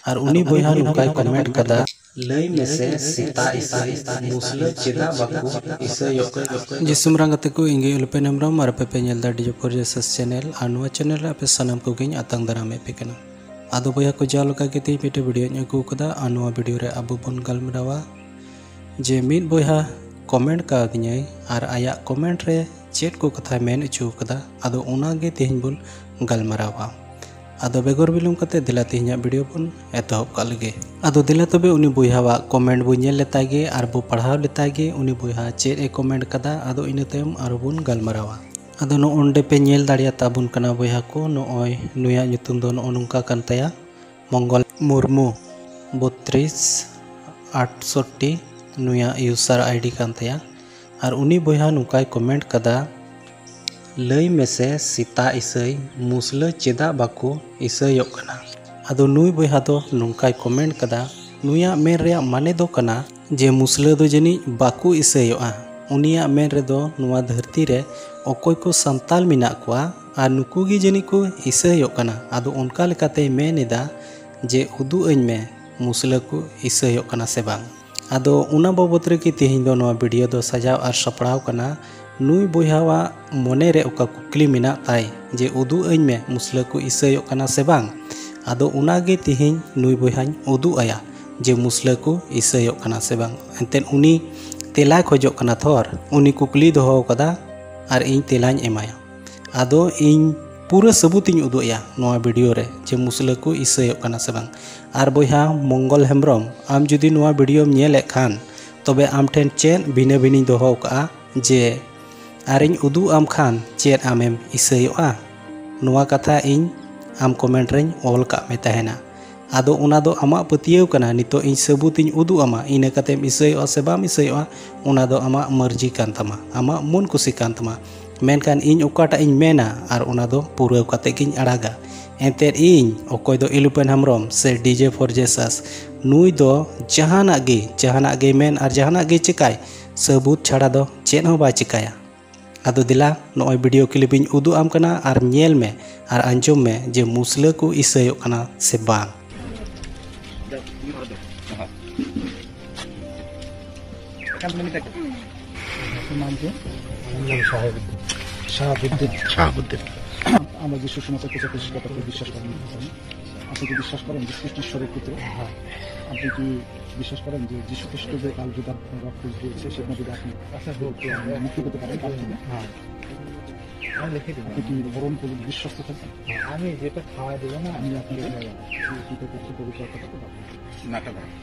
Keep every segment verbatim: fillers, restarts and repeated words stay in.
ᱟᱨ ᱩᱱᱤ ᱵᱚᱭᱦᱟ ᱱᱚᱝᱠᱟᱭ ᱠᱚᱢᱮᱱᱴ ᱠᱟᱫᱟ, ᱞᱟᱹᱭ ᱢᱮᱥᱮ ᱥᱮᱛᱟ ᱤᱥᱟᱹᱭ ᱢᱩᱥᱞᱟᱹ ᱪᱮᱫᱟᱜ ᱵᱟᱠᱚ ᱤᱥᱟᱹᱭᱚᱜ ᱠᱟᱱᱟ? ᱡᱤᱥᱩᱢ ᱨᱟᱝ ᱜᱟᱛᱮ ᱠᱚ, ᱤᱧ ᱜᱮ ᱩᱞᱯᱮᱱ ᱦᱮᱢᱵᱨᱚᱢ ᱟᱨ ᱟᱯᱮ ᱯᱮ ᱧᱮᱞ ᱮᱫᱟ ᱰᱤᱡᱮ ᱯᱷᱳᱨ ᱡᱮ ᱥᱮᱥ ᱪᱮᱱᱮᱞ᱾ ᱟᱨ ᱱᱚᱣᱟ ᱪᱮᱱᱮᱞ ᱨᱮ ᱟᱯᱮ ᱥᱟᱱᱟᱢ ᱠᱚᱜᱮᱧ ᱟᱛᱟᱝ ᱫᱟᱨᱟᱢᱮᱫ ᱯᱮ ᱠᱟᱱᱟ᱾ ᱟᱫᱚ ᱵᱚᱭᱦᱟ ᱠᱚ, ᱡᱟᱣ ᱞᱮᱠᱟ ᱜᱮ ᱛᱮᱦᱮᱧ ᱢᱤᱫᱴᱮᱱ ᱵᱷᱤᱰᱤᱭᱳᱧ ᱟᱹᱜᱩ ᱟᱠᱟᱫᱟ᱾ ᱟᱨ ᱱᱚᱣᱟ ᱵᱷᱤᱰᱤᱭᱳ ᱨᱮ ᱟᱵᱚ ᱵᱚᱱ ᱜᱟᱞᱢᱟᱨᱟᱣᱟ ᱡᱮ ᱢᱤᱫ ᱵᱚᱭᱦᱟ ᱠᱚᱢᱮᱱᱴ ᱠᱟᱣᱫᱤᱧᱟᱭ ᱟᱨ ᱟᱭᱟᱜ ᱠᱚᱢᱮᱱᱴ ᱨᱮ ᱪᱮᱫ ᱠᱚ ᱠᱟᱛᱷᱟᱭ ᱢᱮᱱ ᱦᱚᱪᱚ ᱟᱠᱟᱫᱟ, ᱟᱫᱚ ᱚᱱᱟ ᱜᱮ ᱛᱮᱦᱮᱧ ᱵᱚᱱ ᱜᱟᱞᱢᱟᱨᱟᱣᱟ᱾ ᱟᱫᱚ ᱵᱮᱜᱚᱨ ᱵᱤᱞᱚᱢ ᱠᱟᱛᱮ ᱫᱮᱞᱟ ᱛᱮᱦᱮᱧᱟᱜ ᱵᱷᱤᱰᱤᱭᱳ ᱵᱚᱱ ᱮᱛᱚᱦᱚᱵ ᱠᱟᱜ ᱞᱮᱜᱮ᱾ ᱟᱫᱚ ᱫᱮᱞᱟ ᱛᱚᱵᱮ ᱩᱱᱤ ᱵᱚᱭᱦᱟᱣᱟᱜ ᱠᱚᱢᱮᱱᱴ ᱵᱚᱱ ᱧᱮᱞ ᱞᱮᱛᱟᱭ ᱜᱮ ᱟᱨ ᱵᱚ ᱯᱟᱲᱦᱟᱣ ᱞᱮᱛᱟᱭ ᱜᱮ, ᱩᱱᱤ ᱵᱚᱭᱦᱟ ᱪᱮᱫ ᱮ ᱠᱚᱢᱮᱱᱴ ᱠᱟᱫᱟ, ᱟᱫᱚ ᱤᱱᱟᱹ ᱛᱟᱭᱚᱢ ᱟᱨᱚ ᱵᱚᱱ ᱜᱟᱞᱢᱟᱨᱟᱣᱟ᱾ ᱟᱫᱚ ᱱᱚᱜᱼᱚ ᱱᱚᱰᱮ ᱯᱮ ᱧᱮᱞ ᱫᱟᱲᱮᱭᱟᱛᱟ ᱵᱚᱱ ᱠᱟᱱᱟ ᱵᱚᱭᱦᱟ ᱠᱚ, ᱱᱚᱜᱼᱚᱭ ᱱᱩᱭᱟᱜ ᱧᱩᱛᱩᱢ ᱫᱚ ᱱᱚᱜᱼᱚ ᱱᱚᱝᱠᱟ ᱠᱟᱱ ᱛᱟᱭᱟ, ᱢᱚᱝᱜᱚᱞ ᱢᱩᱨᱢᱩ ᱵᱚᱛᱨᱤᱥ ᱟᱴᱥᱚᱴᱴᱤ ᱱᱩᱭᱟᱜ ᱤᱭᱩᱥᱟᱨ ᱟᱭᱰᱤ ᱠᱟᱱ ᱛᱟᱭᱟ᱾ ᱟᱨ ᱩᱱᱤ ᱵᱚᱭᱦᱟ ᱱᱚᱝᱠᱟᱭ ᱠᱚᱢᱮᱱᱴ ᱠᱟᱫᱟ, ᱞᱟᱹᱭ ᱢᱮᱥᱮ ᱥᱮᱛᱟ ᱤᱥᱟᱹᱭ ᱢᱩᱥᱞᱟᱹ ᱪᱮᱫᱟᱜ ᱵᱟᱠᱚ ᱤᱥᱟᱹᱭᱚᱜ ᱠᱟᱱᱟ? ᱟᱫᱚ ᱱᱩᱭ ᱵᱚᱭᱦᱟ ᱫᱚ ᱱᱚᱝᱠᱟᱭ ᱠᱚᱢᱮᱱᱴ ᱠᱟᱫᱟ, ᱱᱩᱭᱟᱜ ᱢᱮᱱ ᱨᱮᱭᱟᱜ ᱢᱟᱱᱮ ᱫᱚ ᱠᱟᱱᱟ ᱡᱮ ᱢᱩᱥᱞᱟᱹ ᱫᱚ ᱡᱟᱹᱱᱤᱡ ᱵᱟᱠᱚ ᱤᱥᱟᱹᱭᱚᱜᱼᱟ᱾ ᱩᱱᱤᱭᱟᱜ ᱢᱮᱱ ᱨᱮᱫᱚ ᱱᱚᱣᱟ ᱫᱷᱟᱹᱨᱛᱤ ᱨᱮ ᱚᱠᱚᱭ ᱠᱚ ᱥᱟᱱᱛᱟᱞ ᱢᱮᱱᱟᱜ ᱠᱚᱣᱟ ᱟᱨ ᱱᱩᱠᱩ ᱜᱮ ᱡᱟᱹᱱᱤᱡ ᱠᱚ ᱤᱥᱟᱹᱭᱚᱜ ᱠᱟᱱᱟ᱾ ᱟᱫᱚ ᱚᱱᱠᱟ ᱞᱮᱠᱟᱛᱮᱭ ᱢᱮᱱ ᱮᱫᱟ ᱡᱮ ᱩᱫᱩᱜ ᱟᱹᱧ ᱢᱮ ᱢᱩᱥᱞᱟᱹ ᱠᱚ ᱤᱥᱟᱹᱭᱚᱜ ᱠᱟᱱᱟ ᱥᱮ ᱵᱟᱝ᱾ ᱟᱫᱚ ᱚᱱᱟ ᱵᱟᱵᱚᱛ ᱨᱮᱜᱮ ᱛᱮᱦᱮᱧ ᱫᱚ ᱱᱚᱣᱟ ᱵᱷᱤᱰᱤᱭᱳ ᱫᱚ ᱥᱟᱡᱟᱣ ᱟᱨ ᱥᱟᱯᱲᱟᱣ ᱠᱟᱱᱟ᱾ ᱱᱩᱭ ᱵᱚᱭᱦᱟᱣᱟᱜ ᱢᱚᱱᱮ ᱨᱮ ᱚᱠᱟ ᱠᱩᱠᱞᱤ ᱢᱮᱱᱟᱜ ᱛᱟᱭ ᱡᱮ ᱩᱫᱩᱜ ᱟᱹᱧ ᱢᱮ ᱢᱩᱥᱞᱟᱹ ᱠᱚ ᱤᱥᱟᱹᱭᱚᱜ ᱠᱟᱱᱟ ᱥᱮ ᱵᱟᱝ, ᱟᱫᱚ ᱚᱱᱟ ᱜᱮ ᱛᱮᱦᱮᱧ ᱱᱩᱭ ᱵᱚᱭᱦᱟᱧ ᱩᱫᱩᱜ ᱟᱭᱟ ᱡᱮ ᱢᱩᱥᱞᱟᱹ ᱠᱚ ᱤᱥᱟᱹᱭᱚᱜ ᱠᱟᱱᱟ ᱥᱮ ᱵᱟᱝ᱾ ᱮᱱᱛᱮᱫ ᱩᱱᱤ ᱛᱮᱞᱟᱭ ᱠᱷᱚᱡᱚᱜ ᱠᱟᱱᱟ ᱛᱷᱚᱨ, ᱩᱱᱤ ᱠᱩᱠᱞᱤᱭ ᱫᱚᱦᱚ ᱟᱠᱟᱫᱟ ᱟᱨ ᱤᱧ ᱛᱮᱞᱟᱧ ᱮᱢᱟᱭᱟ᱾ ᱟᱫᱚ ᱤᱧ ᱯᱩᱨᱟᱹ ᱥᱟᱹᱵᱩᱛ ᱤᱧ ᱩᱫᱩᱜ ᱟᱭᱟ ᱱᱚᱣᱟ ᱵᱷᱤᱰᱤᱭᱳ ᱨᱮ ᱡᱮ ᱢᱩᱥᱞᱟᱹ ᱠᱚ ᱤᱥᱟᱹᱭᱚᱜ ᱠᱟᱱᱟ ᱥᱮ ᱵᱟᱝ᱾ ᱟᱨ ᱵᱚᱭᱦᱟ ᱢᱚᱝᱜᱚᱞ ᱦᱮᱢᱵᱨᱚᱢ, ᱟᱢ ᱡᱩᱫᱤ ᱱᱚᱣᱟ ᱵᱷᱤᱰᱤᱭᱳᱢ ᱧᱮᱞᱮᱫ ᱠᱷᱟᱱ, ᱛᱚᱵᱮ ᱟᱢ ᱴᱷᱮᱱ ᱪᱮᱫ ᱵᱷᱤᱱᱟᱹ ᱵᱷᱤᱱᱟᱹᱧ ᱫᱚᱦᱚ ᱟᱠᱟᱫᱼᱟ ᱡᱮ ᱟᱨᱤᱧ ᱩᱫᱩᱜ ᱟᱢ ᱠᱷᱟᱱ ᱪᱮᱫ ᱟᱢᱮᱢ ᱤᱥᱟᱹᱭᱚᱜᱼᱟ? ᱱᱚᱣᱟ ᱠᱟᱛᱷᱟ ᱤᱧ ᱟᱢ ᱠᱚᱢᱮᱱᱴ ᱨᱮᱧ ᱚᱞ ᱠᱟᱜ ᱢᱮ ᱛᱟᱦᱮᱱᱟ᱾ ᱟᱫᱚ ᱚᱱᱟ ᱫᱚ ᱟᱢᱟᱜ ᱯᱟᱹᱛᱭᱟᱹᱣ ᱠᱟᱱᱟ᱾ ᱱᱤᱛᱚᱜ ᱤᱧ ᱥᱟᱹᱵᱩᱛ ᱤᱧ ᱩᱫᱩᱜ ᱟᱢᱟ, ᱤᱱᱟᱹ ᱠᱟᱛᱮᱢ ᱤᱥᱟᱹᱭᱚᱜᱼᱟ ᱥᱮ ᱵᱟᱢ ᱤᱥᱟᱹᱭᱚᱜᱼᱟ, ᱚᱱᱟ ᱫᱚ ᱟᱢᱟᱜ ᱢᱟᱹᱨᱡᱤ ᱠᱟᱱ ᱛᱟᱢᱟ, ᱟᱢᱟᱜ ᱢᱚᱱ ᱠᱩᱥᱤ ᱠᱟᱱ ᱛᱟᱢᱟ᱾ ᱢᱮᱱᱠᱷᱟᱱ ᱤᱧ ᱚᱠᱟᱴᱟᱜ ᱤᱧ ᱢᱮᱱᱟ ᱟᱨ ᱚᱱᱟ ᱫᱚ ᱯᱩᱨᱟᱹᱣ ᱠᱟᱛᱮ ᱜᱤᱧ ᱟᱲᱟᱜᱟ᱾ ᱮᱱᱛᱮᱫ ᱤᱧ ᱚᱠᱚᱭ ᱫᱚ ᱤᱞᱩᱯᱮᱱ ᱦᱮᱢᱵᱨᱚᱢ ᱥᱮ ᱰᱤᱡᱮ ᱯᱷᱚᱨ ᱡᱮᱥᱟᱥ, ᱱᱩᱭ ᱫᱚ ᱡᱟᱦᱟᱱᱟᱜ ᱜᱮ, ᱡᱟᱦᱟᱱᱟᱜ ᱜᱮ ᱢᱮᱱ ᱟᱨ ᱡᱟᱦᱟᱱᱟᱜ ᱜᱮ ᱪᱮᱠᱟᱭ, ᱥᱟᱹᱵᱩᱛ ᱪᱷᱟᱲᱟ ᱫᱚ ᱪᱮᱫ ᱦᱚᱸ ᱵᱟᱭ ᱪᱮᱠᱟᱭᱟ᱾ ᱟᱫᱚ ᱫᱮᱞᱟ, ᱱᱚᱜᱼᱚᱭ ᱵᱷᱤᱰᱤᱭᱳ ᱠᱞᱤᱯ ᱤᱧ ᱩᱫᱩᱜ ᱟᱢ ᱠᱟᱱᱟ ᱟᱨ ᱧᱮᱞ ᱢᱮ ᱟᱨ ᱟᱸᱡᱚᱢ ᱢᱮ ᱡᱮ ᱢᱩᱥᱞᱟᱹ ᱠᱚ ᱤᱥᱟᱹᱭᱚᱜ ᱠᱟᱱᱟ ᱥᱮ ᱵᱟᱝ᱾ ᱮᱠᱟᱞ ᱢᱮᱱ ᱛᱮ᱾ ᱟᱢᱟᱜ ᱡᱤᱥᱩ ᱢᱤᱥᱤ ᱨᱮᱢ ᱯᱟᱹᱛᱭᱟᱹᱜ ᱠᱟᱱᱟ? ᱥᱟᱦᱟᱵᱩᱫᱫᱤᱱ᱾ ᱥᱟᱦᱟᱵᱩᱫᱫᱤᱱ᱾ আমরা যিশু সমাজের কাছে বিশেষ ব্যাপারে বিশ্বাস করেন। আপনি কি বিশ্বাস করেন যিশু খ্রিস্ট ঈশ্বরের পুত্র? আপনি কি বিশ্বাস করেন যে যিশু খ্রিস্ট যে কাল যুদার রক্ত দিয়েছে সেটা যদি আপনি মুক্তি পেতে পারেন কাল থেকে? আপনি কি বরণ করুন, বিশ্বস্ত থাকবেন? আমি যেটা খাওয়া দেবো না, আমি আপনাকে কৃতজ্ঞ পবিত্র আত্মাকে পাঠাবো।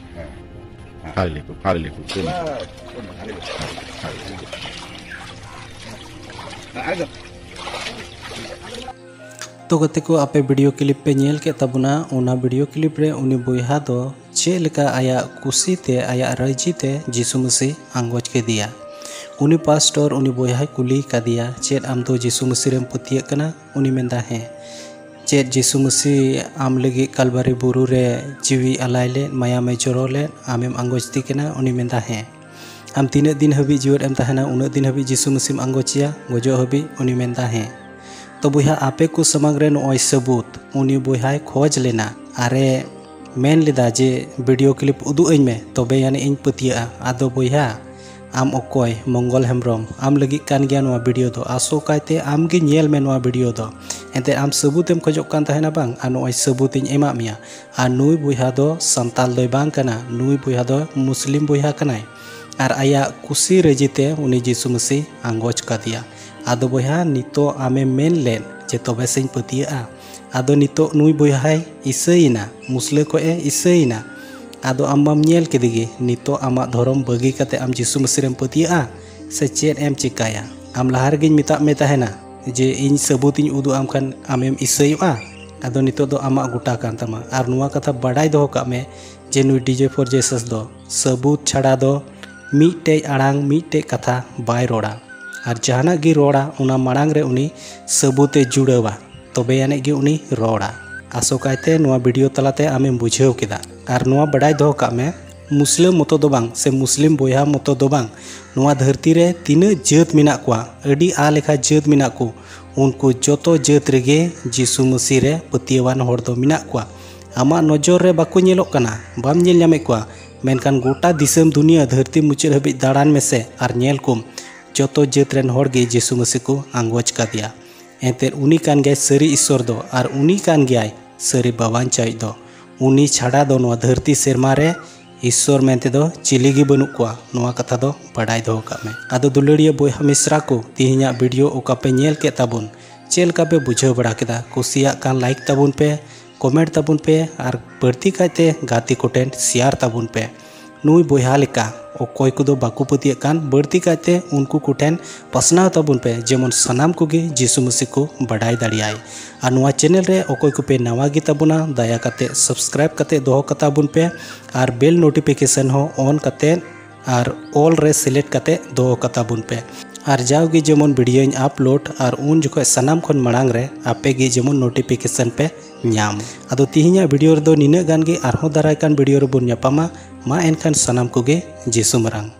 Hallelujah, hallelujah. ᱛᱚ ᱜᱟᱛᱮ ᱠᱚ, ᱟᱯᱮ ᱵᱷᱤᱰᱤᱭᱳ ᱠᱞᱤᱯ ᱯᱮ ᱧᱮᱞ ᱠᱮᱫ ᱛᱟᱵᱚᱱᱟ᱾ ᱚᱱᱟ ᱵᱷᱤᱰᱤᱭᱳ ᱠᱞᱤᱯ ᱨᱮ ᱩᱱᱤ ᱵᱚᱭᱦᱟ ᱫᱚ ᱪᱮᱫ ᱞᱮᱠᱟ ᱟᱭᱟᱜ ᱠᱩᱥᱤ ᱛᱮ, ᱟᱭᱟᱜ ᱨᱟᱹᱡᱤ ᱛᱮ ᱡᱤᱥᱩ ᱢᱟᱹᱥᱤ ᱟᱸᱜᱚᱪ ᱠᱮᱫᱮᱭᱟ᱾ ᱩᱱᱤ ᱯᱟᱥᱴᱚᱨ ᱩᱱᱤ ᱵᱚᱭᱦᱟᱭ ᱠᱩᱞᱤ ᱠᱟᱫᱮᱭᱟ, "ᱪᱮᱫ ᱟᱢ ᱫᱚ ᱡᱤᱥᱩ ᱢᱟᱹᱥᱤ ᱨᱮᱢ ᱯᱟᱹᱛᱭᱟᱹᱜ ᱠᱟᱱᱟ?" ᱩᱱᱤ ᱢᱮᱱᱫᱟ, "ᱦᱮᱸ᱾" "ᱪᱮᱫ ᱡᱤᱥᱩ ᱢᱟᱹᱥᱤ ᱟᱢ ᱞᱟᱹᱜᱤᱫ ᱠᱟᱞᱵᱟᱨᱤ ᱵᱩᱨᱩ ᱨᱮ ᱡᱤᱣᱤ ᱟᱞᱟᱭ ᱞᱮᱫ, ᱢᱟᱭᱟᱢᱮ ᱡᱚᱨᱚ ᱞᱮᱫ, ᱟᱢᱮᱢ ᱟᱸᱜᱚᱪ ᱛᱤ ᱠᱟᱱᱟ?" ᱩᱱᱤ ᱢᱮᱱᱫᱟ, "ᱦᱮᱸ᱾" "ᱟᱢ ᱛᱤᱱᱟᱹᱜ ᱫᱤᱱ ᱦᱟᱹᱵᱤᱡ ᱡᱤᱣᱮᱫ ᱮᱢ ᱛᱟᱦᱮᱱᱟ, ᱩᱱᱟᱹᱜ ᱫᱤᱱ ᱦᱟᱹᱵᱤᱡ ᱡᱤᱥᱩ ᱢᱟᱹᱥᱤᱢ ᱟᱸᱜᱚᱪᱮᱭᱟ, ᱜᱚᱡᱚᱜ ᱦᱟᱹᱵᱤᱡ?" ᱩᱱᱤ ᱢᱮᱱᱫᱟ, "ᱦᱮᱸ᱾" ᱛᱚ ᱵᱚᱭᱦᱟ, ᱟᱯᱮ ᱠᱚ ᱥᱟᱢᱟᱝ ᱨᱮ ᱱᱚᱜᱼᱚᱭ ᱥᱟᱹᱵᱩᱛ, ᱩᱱᱤ ᱵᱚᱭᱦᱟᱭ ᱠᱷᱚᱡᱽ ᱞᱮᱱᱟ ᱟᱨᱮ ᱢᱮᱱ ᱞᱮᱫᱟ ᱡᱮ, "ᱵᱷᱤᱰᱤᱭᱳ ᱠᱞᱤᱯ ᱩᱫᱩᱜ ᱟᱹᱧ ᱢᱮ, ᱛᱚᱵᱮ ᱟᱹᱱᱤᱡ ᱤᱧ ᱯᱟᱹᱛᱭᱟᱹᱜᱼᱟ᱾" ᱟᱫᱚ ᱵᱚᱭᱦᱟ, ᱟᱢ ᱚᱠᱚᱭ? ᱢᱚᱝᱜᱚᱞ ᱦᱮᱢᱵᱨᱚᱢ, ᱟᱢ ᱞᱟᱹᱜᱤᱫ ᱠᱟᱱ ᱜᱮᱭᱟ ᱱᱚᱣᱟ ᱵᱷᱤᱰᱤᱭᱳ ᱫᱚ᱾ ᱟᱥᱚᱠᱟᱭᱛᱮ ᱟᱢ ᱜᱮ ᱧᱮᱞ ᱢᱮ ᱱᱚᱣᱟ ᱵᱷᱤᱰᱤᱭᱳ ᱫᱚ᱾ ᱮᱱᱛᱮ ᱟᱢ ᱥᱟᱹᱵᱩᱛ ᱮᱢ ᱠᱷᱚᱡᱚᱜ ᱠᱟᱱ ᱛᱟᱦᱮᱱᱟ ᱵᱟᱝ? ᱟᱨ ᱱᱚᱜᱼᱚᱭ ᱥᱟᱹᱵᱩᱛ ᱤᱧ ᱮᱢᱟᱜ ᱢᱮᱭᱟ᱾ ᱟᱨ ᱱᱩᱭ ᱵᱚᱭᱦᱟ ᱫᱚ ᱥᱟᱱᱛᱟᱞ ᱫᱚᱭ ᱵᱟᱝ ᱠᱟᱱᱟ, ᱱᱩᱭ ᱵᱚᱭᱦᱟ ᱫᱚ ᱢᱩᱥᱞᱤᱢ ᱵᱚᱭᱦᱟ ᱠᱟᱱᱟᱭ᱾ ᱟᱨ ᱟᱭᱟᱜ ᱠᱩᱥᱤ ᱨᱟᱹᱡᱤ ᱛᱮ ᱩᱱᱤ ᱡᱤᱥᱩ ᱢᱟᱹᱥᱤ ᱟᱸᱜᱚᱪ ᱠᱟᱫᱮᱭᱟ᱾ ᱟᱫᱚ ᱵᱚᱭᱦᱟ, ᱱᱤᱛᱚᱜ ᱟᱢᱮᱢ ᱢᱮᱱ ᱞᱮᱫ ᱡᱮ ᱛᱚᱵᱮ ᱥᱮᱧ ᱯᱟᱹᱛᱭᱟᱹᱜᱼᱟ᱾ ᱟᱫᱚ ᱱᱤᱛᱚᱜ ᱱᱩᱭ ᱵᱚᱭᱦᱟᱭ ᱤᱥᱟᱹᱭᱮᱱᱟ, ᱢᱩᱥᱞᱟᱹ ᱠᱷᱚᱡ ᱮ ᱤᱥᱟᱹᱭᱮᱱᱟ᱾ ᱟᱫᱚ ᱟᱢ ᱢᱟᱢ ᱧᱮᱞ ᱠᱮᱫᱮ ᱜᱮ, ᱱᱤᱛᱚᱜ ᱟᱢᱟᱜ ᱫᱷᱚᱨᱚᱢ ᱵᱟᱹᱜᱤ ᱠᱟᱛᱮ ᱟᱢ ᱡᱤᱥᱩ ᱢᱟᱹᱥᱤ ᱨᱮᱢ ᱯᱟᱹᱛᱭᱟᱹᱜᱼᱟ ᱥᱮ ᱪᱮᱫ ᱮᱢ ᱪᱮᱠᱟᱭᱟ? ᱟᱢ ᱞᱟᱦᱟ ᱨᱮᱜᱮᱧ ᱢᱮᱛᱟᱜ ᱢᱮ ᱛᱟᱦᱮᱱᱟ ᱡᱮ ᱤᱧ ᱥᱟᱹᱵᱩᱛ ᱤᱧ ᱩᱫᱩᱜ ᱟᱢ ᱠᱷᱟᱱ ᱟᱢᱮᱢ ᱤᱥᱟᱹᱭᱚᱜᱼᱟ᱾ ᱟᱫᱚ ᱱᱤᱛᱚᱜ ᱫᱚ ᱟᱢᱟᱜ ᱜᱚᱴᱟ ᱠᱟᱱ ᱛᱟᱢᱟ᱾ ᱟᱨ ᱱᱚᱣᱟ ᱠᱟᱛᱷᱟ ᱵᱟᱰᱟᱭ ᱫᱚᱦᱚ ᱠᱟᱜ ᱢᱮ ᱡᱮ ᱱᱩᱭ ᱰᱤᱡᱮ ᱯᱷᱚᱨ ᱡᱮᱥᱟᱥ ᱫᱚ ᱥᱟᱹᱵᱩᱛ ᱪᱷᱟᱲᱟ ᱫᱚ ᱢᱤᱫᱴᱮᱡ ᱟᱲᱟᱝ, ᱢᱤᱫᱴᱮᱡ ᱠᱟᱛᱷᱟ ᱵᱟᱭ ᱨᱚᱲᱟ᱾ ᱟᱨ ᱡᱟᱦᱟᱱᱟᱜ ᱜᱮ ᱨᱚᱲᱟ, ᱚᱱᱟ ᱢᱟᱲᱟᱝ ᱨᱮ ᱩᱱᱤ ᱥᱟᱹᱵᱩᱛ ᱮ ᱡᱩᱲᱟᱹᱣᱟ, ᱛᱚᱵᱮ ᱟᱹᱱᱤᱡ ᱜᱮ ᱩᱱᱤ ᱨᱚᱲᱟ᱾ ᱟᱥᱚᱠᱟᱭᱛᱮ ᱱᱚᱣᱟ ᱵᱷᱤᱰᱤᱭᱳ ᱛᱟᱞᱟᱛᱮ ᱟᱢᱮᱢ ᱵᱩᱡᱷᱟᱹᱣ ᱠᱮᱫᱟ᱾ ᱟᱨ ᱱᱚᱣᱟ ᱵᱟᱰᱟᱭ ᱫᱚᱦᱚ ᱠᱟᱜ ᱢᱮ, ᱢᱩᱥᱞᱟᱹ ᱢᱚᱛᱚ ᱫᱚ ᱵᱟᱝ, ᱥᱮ ᱢᱩᱥᱞᱤᱢ ᱵᱚᱭᱦᱟ ᱢᱚᱛᱚ ᱫᱚ ᱵᱟᱝ, ᱱᱚᱣᱟ ᱫᱷᱟᱹᱨᱛᱤ ᱨᱮ ᱛᱤᱱᱟᱹᱜ ᱡᱟᱹᱛ ᱢᱮᱱᱟᱜ ᱠᱚᱣᱟ, ᱟᱹᱰᱤ ᱟ ᱞᱮᱠᱷᱟ ᱡᱟᱹᱛ ᱢᱮᱱᱟᱜ ᱠᱚ, ᱩᱱᱠᱩ ᱡᱚᱛᱚ ᱡᱟᱹᱛ ᱨᱮᱜᱮ ᱡᱤᱥᱩ ᱢᱟᱹᱥᱤ ᱨᱮ ᱯᱟᱹᱛᱭᱟᱹᱣᱟᱱ ᱦᱚᱲ ᱫᱚ ᱢᱮᱱᱟᱜ ᱠᱚᱣᱟ᱾ ᱟᱢᱟᱜ ᱱᱚᱡᱚᱨ ᱨᱮ ᱵᱟᱠᱚ ᱧᱮᱞᱚᱜ ᱠᱟᱱᱟ, ᱵᱟᱢ ᱧᱮᱞ ᱧᱟᱢᱮᱫ ᱠᱚᱣᱟ, ᱢᱮᱱᱠᱷᱟᱱ ᱜᱚᱴᱟ ᱫᱤᱥᱚᱢ ᱫᱩᱱᱤᱭᱟᱹ ᱫᱷᱟᱹᱨᱛᱤ ᱢᱩᱪᱟᱹᱫ ᱦᱟᱹᱵᱤᱡ ᱫᱟᱬᱟᱱ ᱢᱮᱥᱮ ᱟᱨ ᱧᱮᱞ ᱠᱚᱢ, ᱡᱚᱛᱚ ᱡᱟᱹᱛ ᱨᱮᱱ ᱦᱚᱲ ᱜᱮ ᱡᱤᱥᱩ ᱢᱟᱹᱥᱤ ᱠᱚ ᱟᱸᱜᱚᱪ ᱠᱟᱫᱮᱭᱟ᱾ ᱮᱱᱛᱮᱫ ᱩᱱᱤ ᱠᱟᱱ ᱜᱮᱭᱟᱭ ᱥᱟᱹᱨᱤ ᱤᱥᱥᱚᱨ ᱫᱚ, ᱟᱨ ᱩᱱᱤ ᱠᱟᱱ ᱜᱮᱭᱟᱭ ᱥᱟᱹᱨᱤ ᱵᱟᱵᱟᱧᱪᱟᱣᱤᱡ ᱫᱚ᱾ ᱩᱱᱤ ᱪᱷᱟᱰᱟ ᱫᱚ ᱱᱚᱣᱟ ᱫᱷᱟᱹᱨᱛᱤ ᱥᱮᱨᱢᱟ ᱨᱮ ᱤᱥᱥᱚᱨ ᱢᱮᱱᱛᱮ ᱫᱚ ᱪᱤᱞᱤ ᱜᱮ ᱵᱟᱹᱱᱩᱜ ᱠᱚᱣᱟ, ᱱᱚᱣᱟ ᱠᱟᱛᱷᱟ ᱫᱚ ᱵᱟᱰᱟᱭ ᱫᱚᱦᱚ ᱠᱟᱜ ᱢᱮ᱾ ᱟᱫᱚ ᱫᱩᱞᱟᱹᱲᱤᱭᱟᱹ ᱵᱚᱭᱦᱟ ᱢᱤᱥᱨᱟ ᱠᱚ, ᱛᱮᱦᱮᱧᱟᱜ ᱵᱷᱤᱰᱤᱭᱳ ᱚᱠᱟ ᱯᱮ ᱧᱮᱞ ᱠᱮᱫ ᱛᱟᱵᱚᱱ, ᱪᱮᱫ ᱞᱮᱠᱟ ᱯᱮ ᱵᱩᱡᱷᱟᱹᱣ ᱵᱟᱲᱟ ᱠᱮᱫᱟ? ᱠᱩᱥᱤᱭᱟᱜ ᱠᱷᱟᱱ ᱞᱟᱭᱤᱠ ᱛᱟᱵᱚᱱ ᱯᱮ, ᱠᱚᱢᱮᱱᱴ ᱛᱟᱵᱚᱱ ᱯᱮ, ᱟᱨ ᱵᱟᱹᱲᱛᱤ ᱠᱟᱭᱛᱮ ᱜᱟᱛᱮ ᱠᱚᱴᱷᱮᱱ ᱥᱮᱭᱟᱨ ᱛᱟᱵᱚᱱ ᱯᱮ᱾ ᱱᱩᱭ ᱵᱚᱭᱦᱟ ᱞᱮᱠᱟ ᱚᱠᱚᱭ ᱠᱚᱫᱚ ᱵᱟᱠᱚ ᱯᱟᱹᱛᱭᱟᱹᱜ ᱠᱟᱱ, ᱵᱟᱹᱲᱛᱤ ᱠᱟᱭᱛᱮ ᱩᱱᱠᱩ ᱠᱚᱴᱷᱮᱱ ᱯᱟᱥᱱᱟᱣ ᱛᱟᱵᱚᱱ ᱯᱮ, ᱡᱮᱢᱚᱱ ᱥᱟᱱᱟᱢ ᱠᱚᱜᱮ ᱡᱤᱥᱩ ᱢᱟᱹᱥᱤ ᱠᱚ ᱵᱟᱰᱟᱭ ᱫᱟᱲᱮᱭᱟᱭ᱾ ᱟᱨ ᱱᱚᱣᱟ ᱪᱮᱱᱮᱞ ᱨᱮ ᱚᱠᱚᱭ ᱠᱚᱯᱮ ᱱᱟᱣᱟ ᱜᱮ ᱛᱟᱵᱚᱱᱟ, ᱫᱟᱭᱟ ᱠᱟᱛᱮ ᱥᱟᱵᱥᱠᱨᱟᱭᱤᱵ ᱠᱟᱛᱮ ᱫᱚᱦᱚ ᱠᱟᱛᱟ ᱵᱚᱱ ᱯᱮ, ᱟᱨ ᱵᱮᱞ ᱱᱳᱴᱤᱯᱷᱤᱠᱮᱥᱚᱱ ᱦᱚᱸ ᱚᱱ ᱠᱟᱛᱮ ᱟᱨ ᱚᱞ ᱨᱮ ᱥᱤᱞᱮᱠᱴ ᱠᱟᱛᱮ ᱫᱚᱦᱚ ᱠᱟᱛᱟ ᱵᱚᱱ ᱯᱮ᱾ ᱟᱨ ᱡᱟᱣᱜᱮ ᱡᱮᱢᱚᱱ ᱵᱷᱤᱰᱤᱭᱳᱧ ᱟᱯᱞᱳᱰ, ᱟᱨ ᱩᱱ ᱡᱚᱠᱷᱚᱱ ᱥᱟᱱᱟᱢ ᱠᱷᱚᱱ ᱢᱟᱲᱟᱝ ᱨᱮ ᱟᱯᱮ ᱜᱮ ᱡᱮᱢᱚᱱ ᱱᱳᱴᱤᱯᱷᱤᱠᱮᱥᱚᱱ ᱯᱮ ᱧᱟᱢ᱾ ᱟᱫᱚ ᱛᱤᱦᱤᱧᱟᱜ ᱵᱷᱤᱰᱤᱭᱳ ᱨᱮᱫᱚ ᱱᱤᱱᱟᱹᱜ ᱜᱟᱱ ᱜᱮ, ᱟᱨᱦᱚᱸ ᱫᱟᱨᱟᱭ ᱠᱟᱱ ᱵᱷᱤᱰᱤᱭᱳ ᱨᱮᱵᱚᱱ ᱧᱟᱯᱟᱢᱟ᱾ ᱢᱟ ᱮᱱᱠᱷᱟᱱ ᱥᱟᱱᱟᱢ ᱠᱚᱜᱮ ᱡᱤᱥᱩ ᱢᱟᱨᱟᱝ᱾